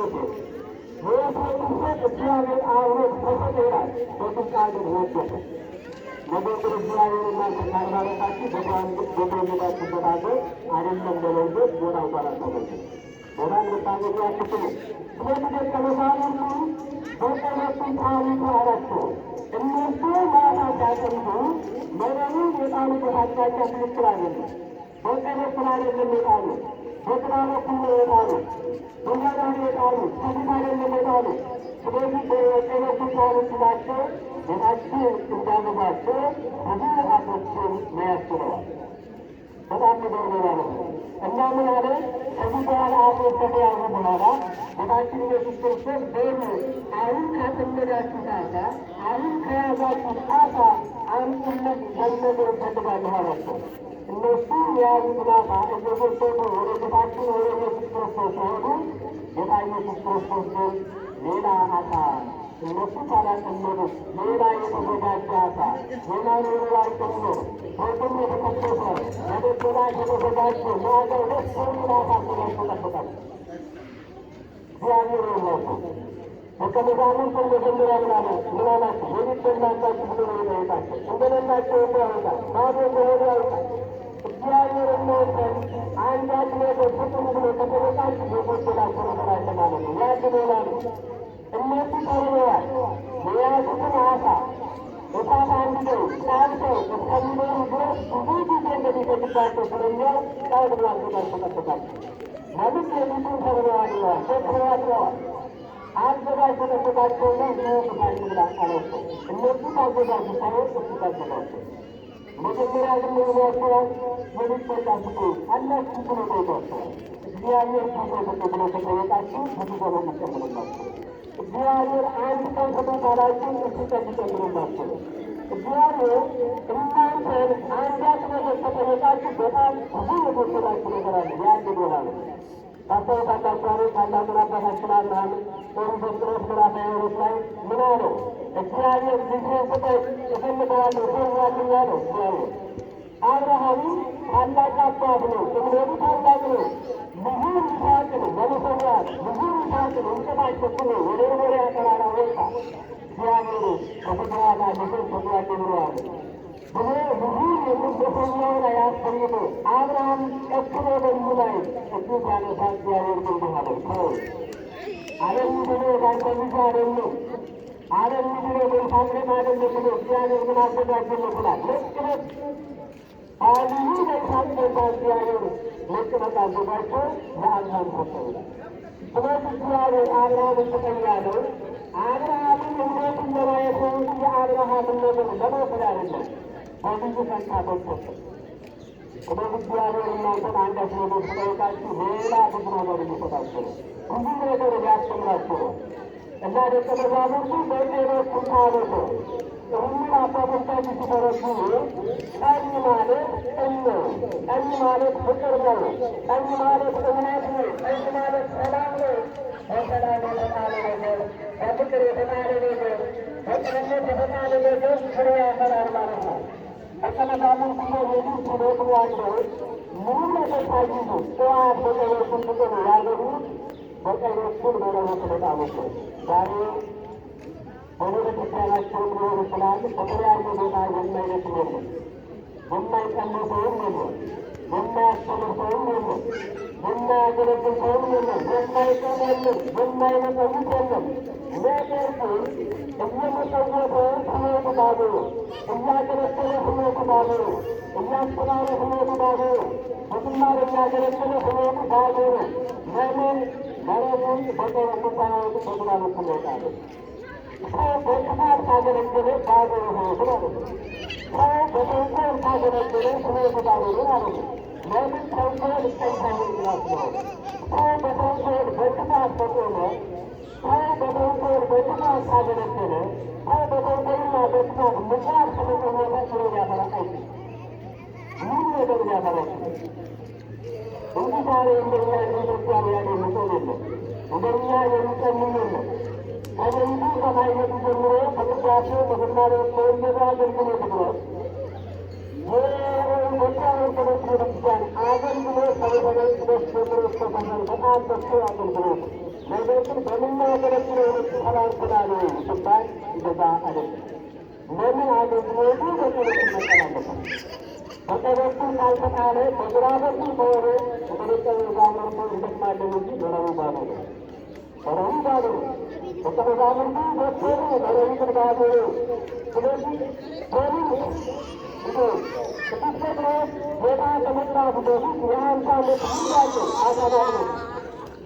ዮሴፍ። ዮሴፍ ሲሰጥ እግዚአብሔር አብሮት ተሰጠ ይላል። በግብፅ አገር ወደቀ። ነገር ግን እግዚአብሔር እናንተ ካልባረካችሁ በተወለዳችሁበት ሀገር አይደለም ለመውደቅ ቦታ እንኳን አታገኙም። ቦታ ልታገኙ አትችሉም። ስለዚህ ደቀ መዛሙርቱ በቀኝ በኩል ጣሉት አላቸው። እነሱ ማታ ሲያጠምዱ መረቡን የጣሉበት አቅጣጫ ትክክል አይደለም። በቀኝ በኩል አይደለም የጣሉት፣ በግራ በኩል ነው የጣሉት። በኋላ ነው የጣሉት፣ ከፊት አይደለም የጣሉት። ስለዚህ በቀኝ በኩል ጣሉት ሲላቸው ጌታችን እንዳዘዛቸው ብዙ ዓሦችን መያዝ ችለዋል። በጣም የሚገርም ማለት ነው። እና ምን አለ? ከዚህ በኋላ ዓሦች ከተያዙ በኋላ ጌታችን ኢየሱስ ክርስቶስ በሉ አሁን ካጠመዳችሁት ዓሣ፣ አሁን ከያዛችሁት ዓሣ አምጡልኝ፣ መመገብ እፈልጋለሁ አላቸው። እነሱ የያዙትን ዓሣ እየጎተቱ ወደ ጌታችን ወደ ኢየሱስ ክርስቶስ ሲሄዱ ጌታ ኢየሱስ ክርስቶስ ግን ሌላ ዓሣ፣ እነሱ ካላጠመዱት ሌላ የተዘጋጀ ዓሣ፣ የማኖሩ ላይ ጭምር በቁም የተጠበሰ፣ ለመበላት የተዘጋጀ፣ መዓዛው ደስ የሚል ዓሣ አዘጋጅቶ ጠበቃቸው። እግዚአብሔር የላቸው ደቀ መዛሙርቱን መጀመሪያ ምን አለ? ምን አላቸው? የሚበላላችሁ ብሎ ነው የጠየቃቸው። እንደሌላቸው እኮ ያውቃል፣ ባዶ እንደሆኑ ያውቃል። እግዚአብሔር እናንተን አንዳች ነገር ስጡን ብሎ ከጠየቃችሁ የጎደላችሁ ነገር አለ ማለት ነው። ያ ሌላ ነው። እነሱ ተርበዋል። የያዙትን ዓሣ እሳት አንድደው ጣብሰው እስከሚበሉ ድረስ ብዙ ጊዜ እንደሚፈጅባቸው ስለሚያውቅ ቀድሞ አዘጋጅቶ ጠበቃቸው። ለምን? ሌሊቱን ተርበዋል ይለዋል፣ ደክመዋል ይለዋል። አዘጋጅቶ ጠበቃቸውና ምሳ እንብላ አላቸው። እነሱ ካዘጋጁ ሳይሆን እሱ ካዘጋጀ። መጀመሪያ ግን ምን ይሏቸዋል? የሚበላ ስጡ አላችሁ ብሎ ጠይቋቸዋል። እግዚአብሔር ብዙ ስጡ ብሎ ከጠየቃችሁ ብዙ ዘመን ይጨምርላችሁ። እግዚአብሔር አንድ ቀን ስጡ ካላችሁ እሱ ቀን ይጨምርላችሁ። እግዚአብሔር እናንተን አንዳች ነገር ከጠየቃችሁ በጣም ብዙ የጎደላችሁ ነገር አለ። የአንድ ዶላ ነው። ታስታውሳላችሁ አይደል? ታላቁን አባታችን አብርሃም ኦሪት ዘፍጥረት ምዕራፍ 22 ላይ ምን አለው? እግዚአብሔር ልጄን ስጠኝ እፈልገዋለሁ፣ ሰዋልኝ አለው እግዚአብሔር። አብርሃምም ታላቅ አባት ነው፣ እምነቱ ታላቅ ነው። ልጁን ይስሐቅን ለመሰዋት ልጁን ይስሐቅን እንጨት አሸክሞ ወደ ሞሪያ ተራራ ወጣ። እግዚአብሔር ከዚህ በኋላ ልጅን ሰዋልኝ ብሎ አለ ብሎ ልጁን መሰዊያው ላይ አስቀምጦ አብርሃም ጨክኖ በልጁ ላይ እጁን ሲያነሳ እግዚአብሔር ግን እንዲህ አለው፣ ተው፣ ዓለም ምድሮ ባንተ ልጅ አይደለም፣ ዓለም ምድሮ በይስሐቅም አይደለም ብሎ እግዚአብሔር ምን አዘጋጀለት ይላል። ነጭ በግ ልዩ ለይስሐቅ ገባ። እግዚአብሔር ነጭ በግ አዘጋጅቶ ለአብርሃም ሰጠው ይላል። ስለዚህ እግዚአብሔር አብርሃምን ስጠኝ ያለው አብርሃምን እምነቱን ለማየት ነው እንጂ የአብርሃምን ነገር ለመውሰድ አይደለም። በልዩ ፈንታ በግ ሰጠው። ስለዚህ እግዚአብሔር እናንተን አንዳች ነገር ሲጠይቃችሁ ሌላ ብዙ ነገር እየሰጣችሁ ነው። ብዙ ነገር እያስተምራችሁ ነው። እና ደቀ መዛሙርቱ በቀኝ በኩል ጣሉት። ይህንን አባቶቻችን ሲተረጉሙ ቀኝ ማለት ቅን ነው። ቀኝ ማለት ፍቅር ነው። ቀኝ ማለት እምነት ነው። ቀኝ ማለት ሰላም ነው። በሰላም የተጣለ ነገር፣ በፍቅር የተጣለ ነገር፣ በቅንነት የተጣለ ነገር ፍሬ ያፈራል ማለት ነው። ደቀ መዛሙርቱ እየሄዱ ሲደክሟቸው ምንም ነገር ሳይይዙ ጠዋት በቀኝ በኩል ሲጥሉ ያገኙት በቀኝ በኩል መረቡን ስለጣሉት ነው። ዛሬ በቤተ ክርስቲያናቸውም ሊሆን ይችላል። በተለያየ ቦታ የማይደክም የለም፣ የማይጸልይ ሰውም የለም፣ የማያስተምር ሰውም የለም፣ የማያገለግል ሰውም የለም፣ የማይጾም የለም፣ የማይመጸውት የለም። ነገር ግን እየመጸወተ ሕይወቱ ባዶ ነው። እያገለገለ ሕይወቱ ባዶ ነው። እያስተማረ ሕይወቱ ባዶ ነው። በዝማሬ እያገለገለ ሕይወቱ ባዶ ነው። ለምን? መረቡን በቀኝ በኩል ሳያወጡ በግራ በኩል ነው የጣሉት። ሰው በክፋት ካገለገለ ባዶ ነው ሕይወቱ ማለት ነው። ሰው በተንኮል ካገለገለ ሕይወቱ ባዶ ነው ማለት ነው። ለምን? ተንኮል ቀኝ ሳይሆን ግራ ስለሆነ። ሰው በተንኮል በክፋት ከቆመ፣ ሰው በተንኮል በክፋት ካገለገለ፣ ሰው በተንኮልና በክፋት ምጽዋት ከመጸወተ ፍሬ ሊያፈራ አይችልም። ምንም ነገር ሊያፈራ አይችልም። እንዲህ ዛሬ እንደኛ እንደ ኢትዮጵያውያን የሚጾም የለም። እንደኛ የሚጸልይ የለም። ከሌሊቱ ከማይነቱ ጀምሮ ከቅዳሴው ከዝማሬው ከወንጌሉ አገልግሎት ድረስ የኢትዮጵያ ኦርቶዶክስ ቤተክርስቲያን አገልግሎት ከቤተ መቅደስ ጀምሮ እስከ ሰፈር በጣም ሰፊ አገልግሎት። ነገር ግን ተባርከናል ሲባል እንደዛ አይደለም። ለምን አገልግሎቱ በቀኝ በኩል መጣል አለበት። በቀኝ በኩል ካልተጣለ በግራ በኩል ከሆነ ደቀ መዛሙርቱ እንደክማለን እንጂ መረቡ ባዶ ነው። መረቡ ባዶ ነው። ደቀ መዛሙርቱ ደከሙ፣ መረቡ ግን ባዶ ነው። ስለዚህ በምን ቅዱስ ጴጥሮስ ጌታ ከመጥራቱ በፊት የ50 ዓመት ልምድ አለው ዓሣ ማጥመድ።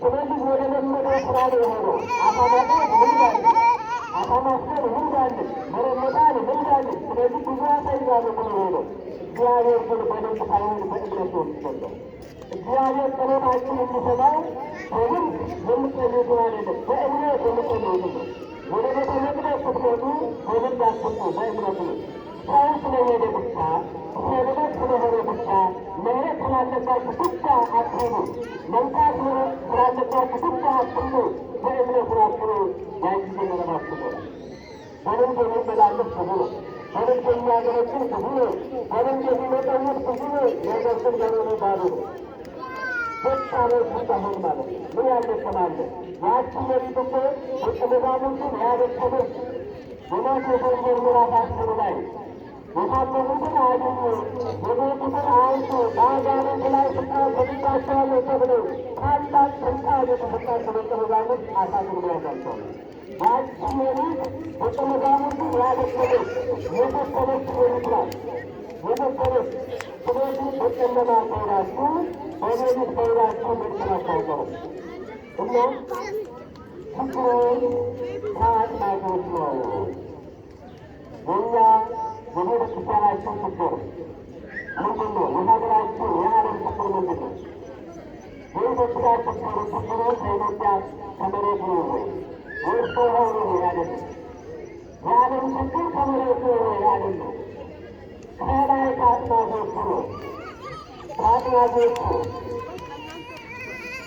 ስለዚህ ወደ ለመደው ስራ ነው የሄደው። ዓሣ ማጥመድ ልምድ አለ፣ ዓሣ ማስገር ልምድ አለ፣ መረብ መጣል ልምድ አለ። ስለዚህ ብዙ ዓሣ ይዛሉ ብሎ ሄደው። እግዚአብሔር ግን በልምድ ሳይሆን በእምነት ነው የሚሰጠው። እግዚአብሔር ጸሎታችን የሚሰማው በልምድ የምትጸልዩትን አይደለም፣ በእምነት የምትጸልዩትን ነው። ወደ ቤተ መቅደስ ስትመጡ በልምድ አትምጡ፣ በእምነት ነው። ሰው ስለሄደ ብቻ፣ ሰንበት ስለሆነ ብቻ፣ መሄድ ስላለባችሁ ብቻ አትሄዱ። መምጣት ስላለባችሁ ብቻ አትምጡ። በእምነት ናችሁ። ያን ጊዜ መረባችሁ ነው። በልምድ የሚመላለስ ብዙ ነው። በልምድ የሚያገለግል ብዙ ነው። በልምድ የሚመጠውት ብዙ ነው። ነገር ግን መረቡ ባዶ ነው። ደካሞች አሁን ማለት ነው። ምን ያልደከማለ? ያቺ ሌሊት እኮ ደቀ መዛሙርቱን ያደከመች በማቴዎስ ወንጌል ምዕራፍ 10 ላይ የታመሙትን አድኑ፣ የሞቱትን አንሱ፣ በአጋንንት ላይ ስልጣን ሰጥቻቸዋለሁ ተብለው ታላቅ ስልጣን የተሰጣቸው ደቀ መዛሙርት አሳግብሎ ያዛቸዋል። ያቺ ሌሊት ደቀ መዛሙርቱን ያደከመች የደከመች ሌሊት ናት። የደከመች። ስለዚህ በጨለማ ከሄዳችሁ፣ በሌሊት ከሄዳችሁ መድከማችሁ አይቀርም እና ችግሩ ከአጥማጆች ነው። የእኛ የቤተ ክርስቲያናችን ችግር ምንድን ነው? የሀገራችን የዓለም ችግር ምንድን ነው? የኢትዮጵያ ችግር ችግሩ ከኢትዮጵያ ከመሬት ነው ወይ ወይስ ከውሃው ነው ወይ? አይደለም። የዓለም ችግር ከመሬት ነው ወይ? አይደለም። ከላይ ከአጥማጆቹ ነው። ከአጥማጆቹ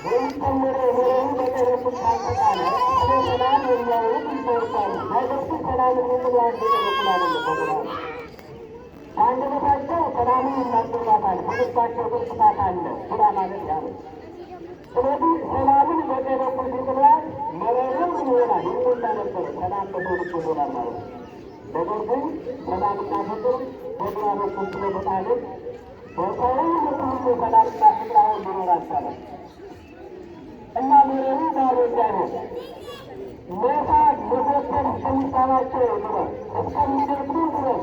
የሚጨመረው መረቡ በቀኝ በኩል ካልተጣለ ስለ ሰላም የሚያወሩ ሰዎች አሉ። ነገር ግን ሰላምን የሚጥሉ አንድ በቀኝ በኩል አይደለም፣ በግራ ነው። በአንደበታቸው ሰላምን ይናገሯታል፣ በልባቸው ግን ክፋት አለ። ግራ ማለት ያ ነው። ስለዚህ ሰላምን በቀኝ በኩል ሲጥሏት መረቡ ምን ይሆናል? ይሞላ ነበረ። ሰላም በሰው ልብ ይሞላል ማለት ነው። ነገር ግን ሰላምና ፍቅር በግራ በኩል ስለተጣለች በሰው ልብ ሁሉ ሰላምና ፍቅር አሁን ሊኖር አልቻለም። እና መረቡ ባዶ እንዳይሆን መሳብ መጎተት እስከሚሳናቸው ድረስ፣ እስከሚደክሙ ድረስ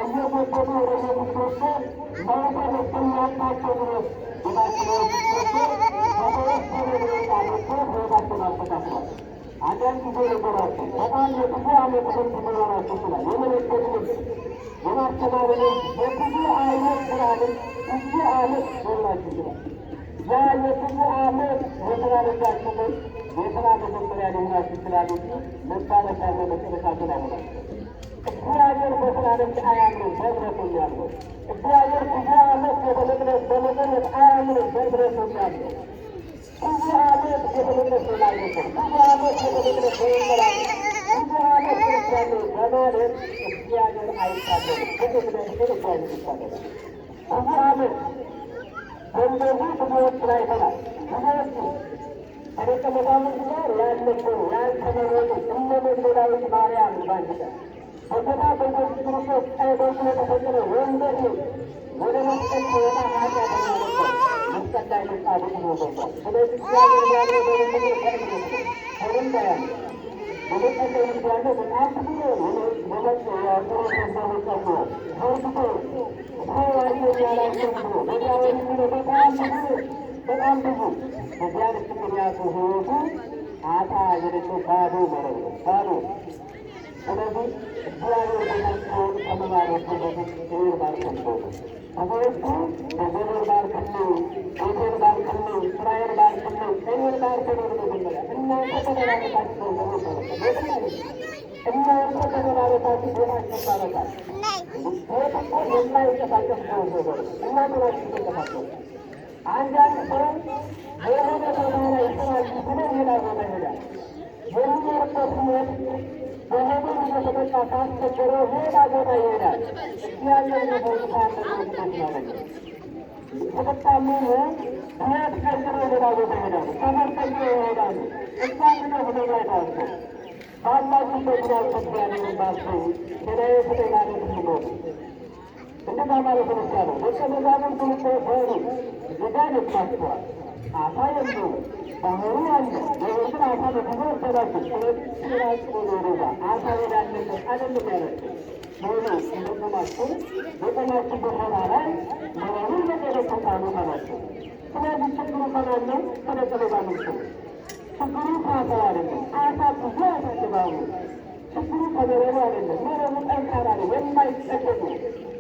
እየጎተቱ ወደ ኢየሱስ ክርስቶስ መውሰድ እስከሚያቅታቸው ድረስ ጌታችን ኢየሱስ ክርስቶስ በተወሰነ ደቂቃ መጥቶ ሕይወታቸውን አስተካክሏል። አንዳንድ ጊዜ ነገራቸው በጣም የብዙ ዓመት ልምድ ሊኖራቸው ይችላል። የመነገድ ልምድ፣ የማስተማር ልምድ፣ የብዙ አይነት ስራ ልምድ ብዙ ዓመት ሊኖራቸው ይችላል። ያ የብዙ ዓመት የስራ ልምዳችሁ ግን የስራ መጀመሪያ ሊሆናችሁ ይችላል እንጂ መባረሻና መጨረሻ ግን አይሆናችሁ። እግዚአብሔር በስራ ልምድ አያምንም፣ በእምነት ነው የሚያምነው። እግዚአብሔር ብዙ ዓመት ቤተ መቅደስ በመቀመጥ አያምንም፣ በእምነት ነው የሚያምነው። ብዙ ዓመት ቤተ መቅደስ በማገልገል፣ ብዙ ዓመት ቤተ መቅደስ በመመላለስ፣ ብዙ ዓመት ክርስቲያን ነኝ በማለት እግዚአብሔር አይታለልም። በእምነት ግን እግዚአብሔር ይታለላል። ብዙ ዓመት በእንደዚህ ብዙዎችን አይተናል። ብዙዎቹ ከደቀ መዛሙርቱ ጋር ያልነበሩ፣ ያልተመረጡ እነ መግደላዊት ማርያም በአንድ ቀን በጌታ በኢየሱስ ክርስቶስ ቀኝ በኩል የተሰቀለ ወንበዴ ወደ መስቀል ሲወጣ ኃጢአተኛ ነበር። መስቀል ላይ ግን ጻድቅ ሆኖ ገብቷል። ስለዚህ እግዚአብሔር ያለው በምንድን ነው? በእምነት ነው። ከልምድ አያምንም። በመጸለይ ልምድ ያለው በጣም ብዙ ነው። የጸሎት መጸለይ በርግቶ ሰው አየኝ ያላቸው ብዙ ነው። ወዲያ ወዲህ የሚለው በጣም ብዙ ነው። በጣም ብዙ። በዚያ ልክ ምክንያቱ ሕይወቱ አጣ የሌለው ባዶ መረብ ነው። ባዶ። ስለዚህ እግዚአብሔር ቤታቸውን ከመባረኩ በፊት እኔን ባርኮን ነው። ብዙዎቹ ገንዘቤን ባርክልኝ፣ ቤቴን ባርክልኝ፣ ስራዬን ባርክልኝ፣ እኔን ባርክልኝ ነው መጀመሪያ። እናንተ ከተባረካችሁ ገንዘቡ ይባረካል። የትም አይሄድም። እናንተ ከተባረካችሁ ቤታችሁ ይባረካል። ቤት እኮ የማይንቀሳቀስ ገንዘብ ነው። እናንተ ናችሁ የምትንቀሳቀሱ። አንዳንድ ሰው የሆነ ቦታ ላይ ይሰራል ብሎ ሌላ ቦታ ይሄዳል። የሚኖርበት ሕይወት በህመም እየተጠቃ ካስቸገረው ሌላ ቦታ ይሄዳል። እግዚአብሔር የሚፈልግ አንድ ማለት ነው። ተጠቃሚ ቤት ቀይሮ ሌላ ቦታ ይሄዳሉ። ሰፈር ቀይሮ ይሄዳሉ። እዛ ሄደው ህመም አይተዋቸው። ባላችሁበት ናችሁ እግዚአብሔርን ባርኩ፣ ጤናዬ ስጠኝ ማለት ነው። እንደዛ ማለት ነው ያለው። ደቀ መዛሙርቱ እኮ ፈሩ፣ እዚህ ጋር ደክማችኋል፣ አሳ የለውም፣ ባህሩ አለ፣ ነገር ግን አሳ በጊዜ ወሰዳችሁ። ስለዚህ ስራችሁ ወደዛ አሳ ወዳለበት አይደለም ያላቸው ሆኖ እንደቆማችሁ በቆማችሁበት ቦታ ላይ መረቡን መጠበቅ ተጣሉ አላቸው። ስለዚህ ችግሩ ከማን ነው? ከደቀ መዛሙርቱ ነው። ችግሩ ከአሳው አይደለም። አሳ ብዙ አሳ አለ። ችግሩ ከመረቡ አይደለም። መረቡ ጠንካራ ነው፣ የማይቀደድ ነው።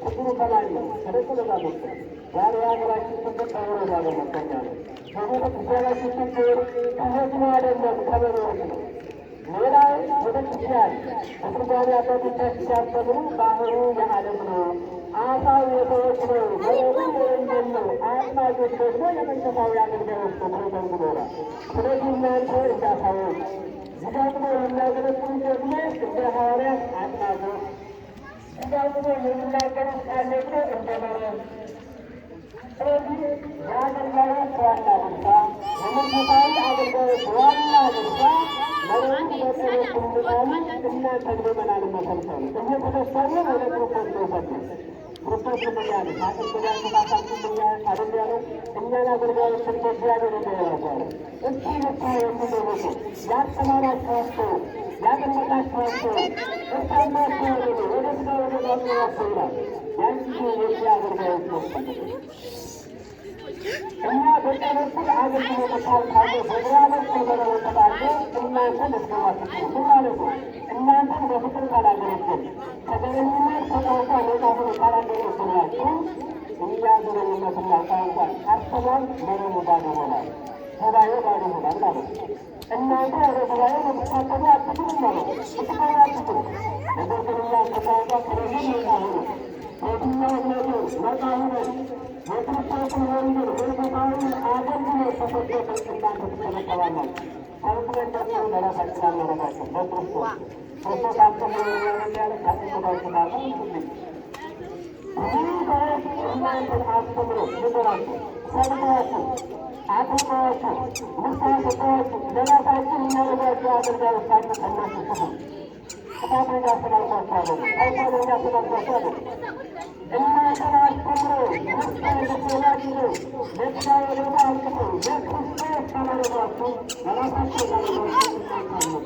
ችግሩ ከማን ነው? ከደቀ መዛሙርቱ ነው። ዛሬ የሀገራችን ችግር ከመረቡ አይደለም፣ ከእኛ ነው። የቤተ ክርስቲያናችን ችግር ከህዝቡ አይደለም፣ ከመሪዎች ነው። ሌላው ቤተ ክርስቲያን በትርጓሜ አባቶቻችን ሲያስተምሩ ባህሩ የዓለም ነው፣ አሳው የሰዎች ነው፣ መረቡ የወንጌል ነው፣ አጥማጆች ደግሞ የመንፈሳዊ አገልጋዮች ነው ብሎ ተርጉመዋል። ስለዚህ እናንተ እንደ አሳዎች ዝጋጥሞ የሚያገለግሉት ደግሞ እንደ ሐዋርያት አጥማጆች፣ ዝጋጥሞ የሚናገሩት ቃል ደግሞ እንደ መረብ። ስለዚህ የአገልጋዮች ዋና ድርሻ፣ የመንፈሳዊ አገልጋዮች ዋና ድርሻ መረቡን በጸሎት እንዲጣሉ እናንተን ምዕመናንን መሰብሰብ ነው። እየተሰበሰቡ ወደ ክርስቶስ መውሰድ ነው። ክርስቶስ ምን ያለ ካጠመዳችሁ ካሳችሁ አይደል ያለው? እኛን አገልጋዮችን ከእግዚአብሔር እንደያዘ እስኪ ንስሐ የሚገቡት ያስተማራችኋቸው፣ ያጠመቃችኋቸው እስካማቸው ወደ ስጋ ወደ ማጥመያቸው ይላል። ያን ጊዜ የእኛ አገልጋዮች ነው። እኛ በቀኝ በኩል አገልግሎት ካልካለ በግራ በኩል መረቡ ተጣለ እናንተ ልትገቡ አትችሉም። ምን ማለት ነው? እናንተን በፍቅር ካላገለገል፣ ከዘረኝነት ከቋንቋ ነፃ ሆኖ ካላገለገልናችሁ፣ እኛ ዘረኝነትና ቋንቋ ካስተማር መረቡ ባዶ ይሆናል፣ ጉባኤው ባዶ ይሆናል ማለት ነው። እናንተ ወደ ጉባኤው ልትሳተፉ አትችሉም ማለት ነው። ልትገቡ አትችሉም። ነገር ግን እኛ ከቋንቋ ከለዚህ ነፃ ሆኖ የትኛው ነገር ነፃ ሆነን የክርስቶስን ወንጌል መንፈሳዊውን አገልግሎት ተሰጥቶን እናንተ ትሰበሰባላችሁ። ሰብስበን ደግሞ ለራሳችን አናረጋቸው፣ ለክርስቶስ። ክርስቶስ አስተምሮ ያለ ካጠመዳችሁ ካሳ ምንድን ብዙ ሰዎች እናንተን አስተምሮ ንገራችሁ፣ ሰብከዋችሁ፣ አጥምቀዋችሁ፣ ንስሐ ሰጥተዋችሁ ለራሳችሁ የሚያደርጓቸው አገልጋዮች ካሉ ከእነሱ ስሙ። ጥፋት እንዳስተማርኳቸው አይደለም፣ ተንኮል እንዳስተማርኳቸው አይደለም። እናንተን አስተምሮ ንስሐ እንድትገቡ ለስጋ ወደሙ አብቅተው ለክርስቶስ ካላደረጓችሁ፣ ለራሳቸው ካላደረጓችሁ እናንተ አልመጡም።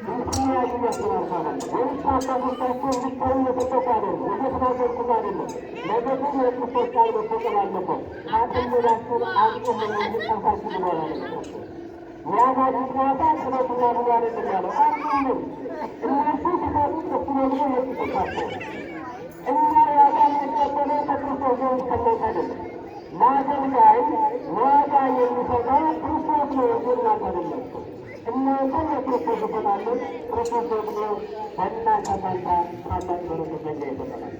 እንድትለያዩ እያስተማርኩ አይደለም። የንስሐ አባቶቻችሁ እንድትተዉ እየሰበኩ አይደለም፣ እየተናገርኩም አይደለም። ነገር ግን የክርስቶስ ቃል መፈጸም አለበት። ካጠመዳችሁ አምጡልኝ እንጂ ጠርታችሁ ብሎ አላለም። የያዛችሁት ማታ ስበኩና ብሎ አይደለም ያለው፣ አምጡልኝ። እነሱ ሲሰጡ እሱ ደግሞ የሱ ሰጣቸው። እኛ ዋጋ የምንቀበለው ከክርስቶስ ዘንድ ከእናንተ አይደለም። ለአገልጋይ ዋጋ የሚሰጠው ክርስቶስ ነው እንጂ እናንተ አይደላችሁም። እናንተ ለክርስቶስ ትሰጣለች፣ ክርስቶስ ደግሞ በእናንተ ፋንታ ታላቅ በረከት ለእኛ ይሰጠናል።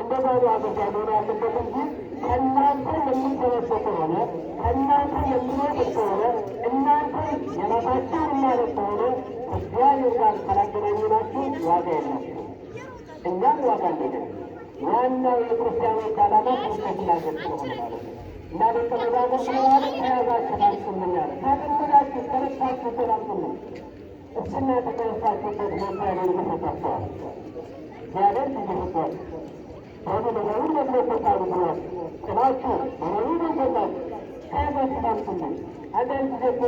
እንደዛ ነው አገልጋይ መሆን ያለበት እንጂ ከእናንተ የሚሰበሰብ ከሆነ፣ ከእናንተ የሚወስድ ከሆነ፣ እናንተ የራሳችሁ የሚያደርግ ከሆነ እግዚአብሔር ጋር ካላገናኘናችሁ ዋጋ የላችሁም። እኛም ዋጋ አንገኝም። ዋናው የክርስቲያኖች ዓላማ ክርስቶስን ማገልገል ስለሆነ ማለት ነው። እና ደቀ መዛሙርት ምን አለ? ከያዛችሁ አምጡልኝ አለ። ካጠመዳችሁ ከረታችሁበት አምጡልኝ። እስና ተከረታችሁበት እግዚአብሔር ይሰጣችኋል። እግዚአብሔር ይሰጣችኋል። በሉ መረቡን መግለጽ ብሏል። ጥላችሁ መረቡን መግለጻችሁ ከያዛችሁ አምጡልኝ። አንዳንድ ጊዜ እኮ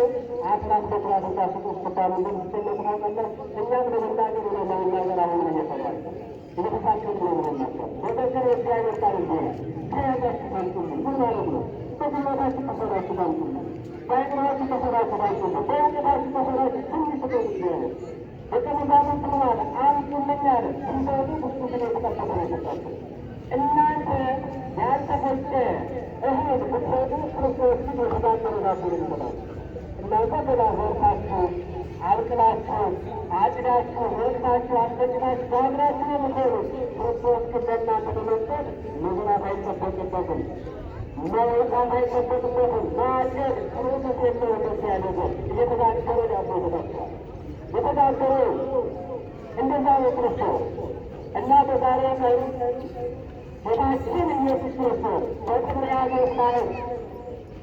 አስራት በኩራት ስጡ ስትባሉ እንደምትጨነቁ ታውቃላችሁ። እኛም ለመናገር ሆነ ለመናገር አሁንም እየሰራን እየተሳቀቅን ነው የምንናገር። ነገር ግን የእግዚአብሔር ቃል እንዲህ ይላል፣ ከያዛችሁ አምጡልኝ። ምን ማለት ነው? በጉልበታችሁ ከሰራችሁ አምጡልኝ። በአእምሯችሁ ከሰራችሁ አምጡልኝ። በእውቀታችሁ ከሰራችሁ ትንሽ ስጡት እግዚአብሔር። ደቀ መዛሙርቱ ምን አለ? አምጡልኝ አለ። ሲሰጡ እሱ ግን የተቀበለ ነው የሰጣቸው። እናንተ ያልተፈጨ እህል ብትሰጡ ክርስቶስ ግን የተጋገረ ዳቦ ነው የሚሰጣችሁ። እናንተ ገና ዘርታችሁ፣ አብቅላችሁ፣ አጭዳችሁ፣ ወቅታችሁ፣ አስፈጭታችሁ፣ ጋግራችሁ ነው የምትሆኑት። ክርስቶስ ግን ለእናንተ በመስጠት መዝራት አይጠበቅበትም፣ መውቃት አይጠበቅበትም። ማጨድ process የለውም። እንደዚህ ነገር እየተጋገረ ዳቦ ይሰጣችኋል። የተጋገረ እንደዛ ነው ክርስቶስ። እና በዛሬ ቀን ጌታችን ኢየሱስ ክርስቶስ በጥብርያዶስ ባህር፣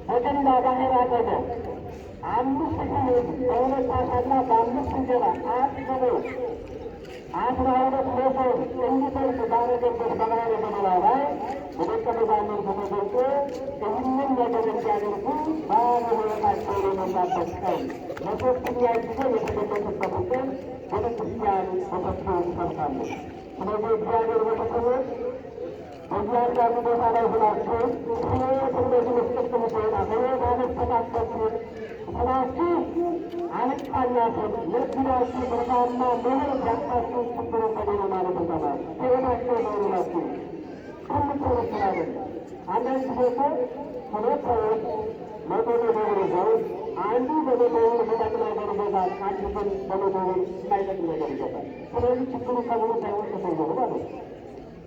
በገሊላ ባህር አጠገብ 5000 ሕዝብ በሁለት ዓሣና በአምስት እንጀራ አጥግቦ 12 መሶብ እንዲተርፍ ባደረገበት በባሕረ ገሊላ ላይ በደቀ መዛሙርቱ ተገልጦ ይህንን ነገር እንዲያደርጉ ባለ ሕይወታቸውን የሞላበት ቀን ለሶስተኛ ጊዜ የተገለጠበትን ቀን ቤተ ክርስቲያን በሰፊው ትሰብካለች። ስለዚህ እግዚአብሔር ቤተሰቦች በእያንዳንዱ ቦታ ላይ ሆናችሁ ሕይወት እንደዚህ ምስቅልቅል ሲወጣ ሕይወት አለስተካከል ስራችሁ አልቃናትም ለግዳችሁ ትርፋማ መሆን ያቃችሁ ችግሩ ከኔ ነው ማለት እንጠባል። ሕይወታቸው መሆኑናችሁ ትልቅ ስራ አይደለም። አንዳንድ ጊዜ እኮ ሁለት ሰዎች 100 100 ብር ይዘው አንዱ በ100 ብር የሚጠቅም ነገር ይገዛል፣ አንዱ ግን በ100 ብር የማይጠቅም ነገር ይገዛል። ስለዚህ ችግሩ ከብሩ ሳይሆን ከሰውየው ማለት ነው።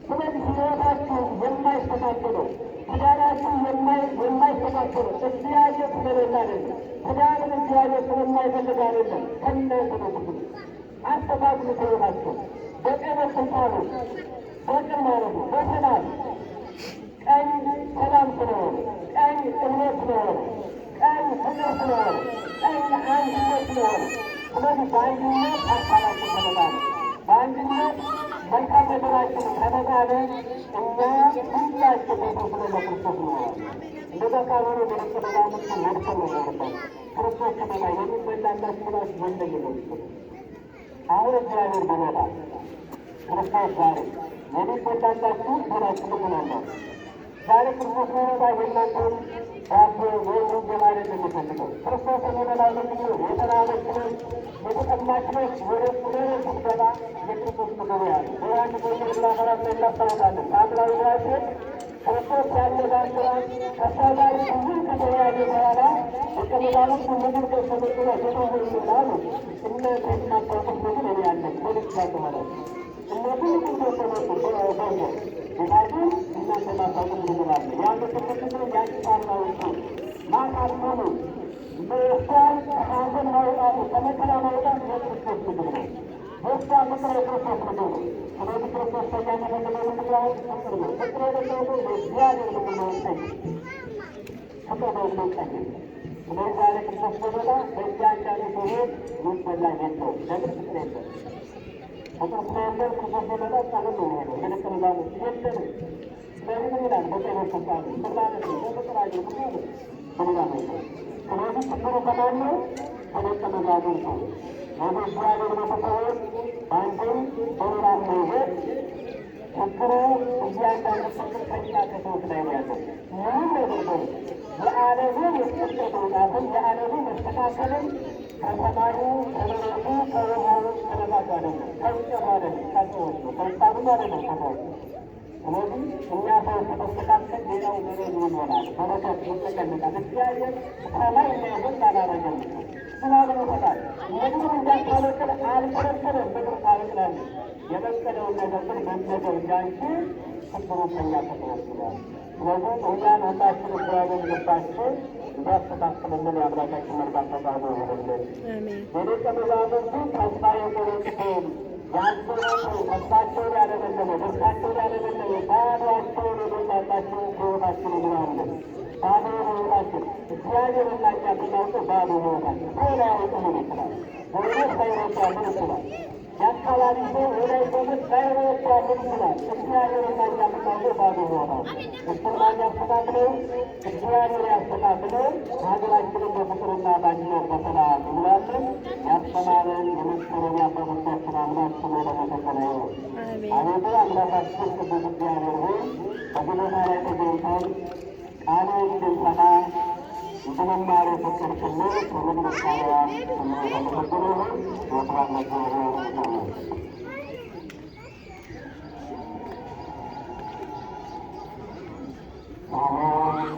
ስለዚህ ሕይወታችሁ የማይስተካከለው ትዳራችሁ የማይስተካከለው እግዚአብሔር ስለሌለ አይደለም። ትዳርን እግዚአብሔር ስለማይፈልግ አይደለም። ከእናንተ ነው ችግሩ። አስተካክሉ ሕይወታችሁ በቀን ስልጣኑ በቅን ማለት ነው። በሰላም ቀኝ ሰላም ስለሆነ፣ ቀኝ እምነት ስለሆነ፣ ቀኝ ፍቅር ስለሆነ፣ ቀኝ አንድነት ስለሆነ፣ ስለዚህ በአንድነት ሀሳባችን ከመጣለ፣ በአንድነት መልካም ነገራችን ከመጣለ እኛ ሁላችን በሰው ስለ ለክርስቶስ እንሆናለን። እንደዛ ካልሆነ በደቀ መዛሙርቱ መድከም ነው የሚሆንባቸው። ክርስቶስ ከመጣ የሚበላላችሁ ብላችሁ የለም ነው የሚሉት። አሁን እግዚአብሔር ቢመጣ ክርስቶስ ዛሬ የሚበላላችሁ ብላችሁ ትሆናላችሁ። ዛሬ ክርስቶስ ቢመጣ የእናንተን ዳቦ ወይም እንጀራ አይደለም የሚፈልገው። ክርስቶስ የሚበላው ምንድን ነው? የተራበች ነፍስ፣ የተጠማች ነፍስ ወደ መሬት ስትገባ የክርስቶስ ምግብ ያለ በዮሐንስ ወንጌል ምዕራፍ 4 ላይ እናስታውሳለን። ሳምራዊቷ ሴት ክርስቶስ ያነጋግራት ከእሷ ጋር ብዙ ከተወያየ በኋላ ደቀ መዛሙርቱ ምግብ ገዝተው መጡና ጌታ ሆይ አሉ፣ እናንተ የማታውቁት ምግብ እኔ አለኝ በልቻለሁ ማለት ነው። እነሱ ምግብ ገዝተው መጡ ገንዘብ ጌታ ግን እናንተ የማታውቁት ምግብ አለ። ያ ምግብ ምንድን ነው? ያቺ ሳምራዊት ሴት ማታ ሙሉ እሷን ከሐዘን ማውጣቱ ከመከራ ማውጣት የክርስቶስ ምግብ ነው። የእሷ ፍቅር የክርስቶስ ምግብ ነው። ስለዚህ ክርስቶስ ከእኛ የሚፈልገው ምንድን ነው? ፍቅር ነው። ፍቅር የሌለው ሰው የእግዚአብሔር ምግብ ነው ቀኝ ፍቅር ደግሞ ቀኝ። ስለዚህ ዛሬ ክርስቶስ ቢመጣ በእያንዳንዱ ሰው ቤት የሚበላ የለውም። ለምን? ፍቅር የለም። ፍቅር ስለሌለ ክርስቶስ ቢመጣ ጸበል ነው የሚሆነው። ለደቀ መዛሙርት የለንም። ስለዚህ ምን ይላል? በቀኝ በኩል ምን ማለት ነው? በፍቅር አግኝቶ ማለት ነው። በሌላ መልኩ ስለዚህ ችግሩ ከማን ነው? ከደቀ መዛሙርቱ። የእግዚአብሔር ቤተሰቦች በአንድም በሌላም መንገድ ችግሩ እያንዳንዱ ችግር ከኛ ከሰዎች ላይ ነው ያለው። ምንም ነገር በሉ የዓለሙ ምስቅልቅል መውጣትን የዓለሙ መስተካከልን ከሰማዩ ከመሬቱ ከውሃው ከነፋሱ አይደለም፣ ከእንጨቱ አይደለም፣ ከሰዎች ነው። ከህፃኑም አይደለም፣ ከሰዎች ነው። ስለዚህ እኛ ሰዎች ከተስተካከል ሌላው መሬት ይሆናል፣ በረከት ይጠቀልቃል። እግዚአብሔር ሰማይ እንዳይዘንብ አላደረገም። ዝናብን ይሰጣል። ምድሩን እንዳታበቅል አልከለከለም። ምድር ታበቅላለች። የበቀለውን ነገር ግን መመገብ እንዳንችል ችግሩ ከኛ ከሰዎች ነው። ስለዚህ እኛን ሁላችን እግዚአብሔር ልባችን እንዲያስተካክልልን የአምላካችን መልካም ፈቃዱ ይሁንልን። የደቀ መዛሙርቱ ተስፋ የቆረጡትን ያዘኑትን፣ ተስፋቸውን ያለመለመ ደስታቸውን ያለመለመ ባዶአቸውን የሞላባቸው ሕይወታችን ይምራልን። ባዶ ሕይወታችን እግዚአብሔርና እኛ ብናውቀው ባዶ ሕይወታችን ሰው ላያውቅልን ይችላል። ጎረቤት ላይረዳልን ይችላል። የአካባቢ ሰው ወዳጅ ዘመድ ላይረዳልን ይችላል። እግዚአብሔርና እኛ ብናውቀው ባዶ ሕይወታችን እሱን ማን ያስተካክለው? እግዚአብሔር ያስተካክለው። ሀገራችንን በፍቅርና በአንድነት በሰላም ይሙላልን። ያስተማረን የመከረን የአባቶቻችን አምላክ ስሙ የተመሰገነ ይሁን። አቤቱ አምላካችን ቅዱስ እግዚአብሔር ሆይ በዚህ ቦታ ላይ ተገኝተን ቃልህን እንድንሰማ እንድንማር የፈቀድክልን ክብር ምስጋና ስምህ የተመሰገነ ይሁን። ወስብሐት ለእግዚአብሔር። አሜን።